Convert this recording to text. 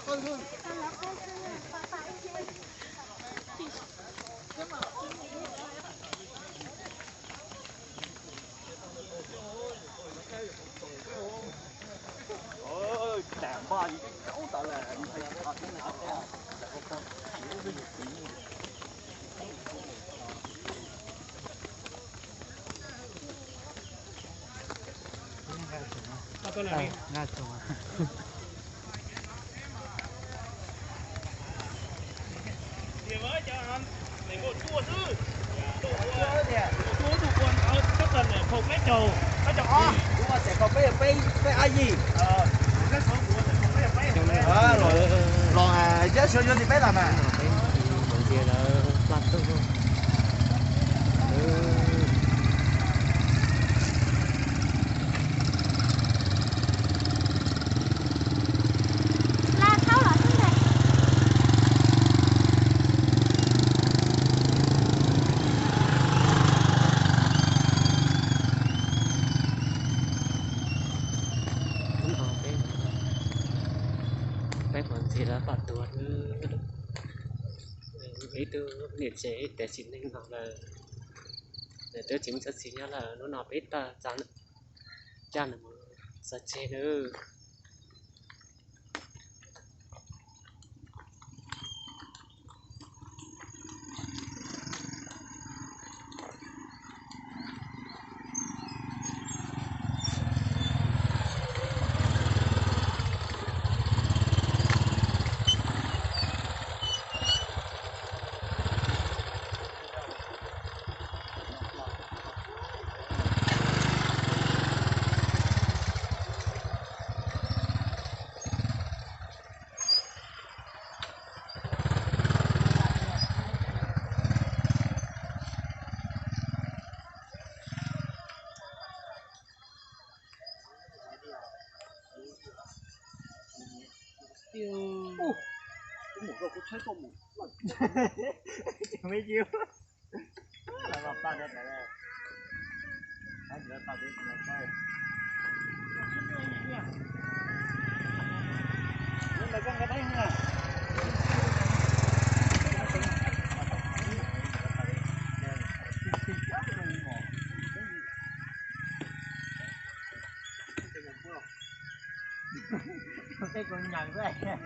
Los, los, yab sawv yuav tim peb los mas. Peb ntsia lawv plaj tug. Peb mus ntxiv lawv paj tuag. Ib tug niam tsev tias tsis neeg no lawm, nws twb tsis muaj txoj txiv nyob lawm, hnub no peb tawm txog caj nws mus txog tsev nawb. Tej kuv nyeem xwb.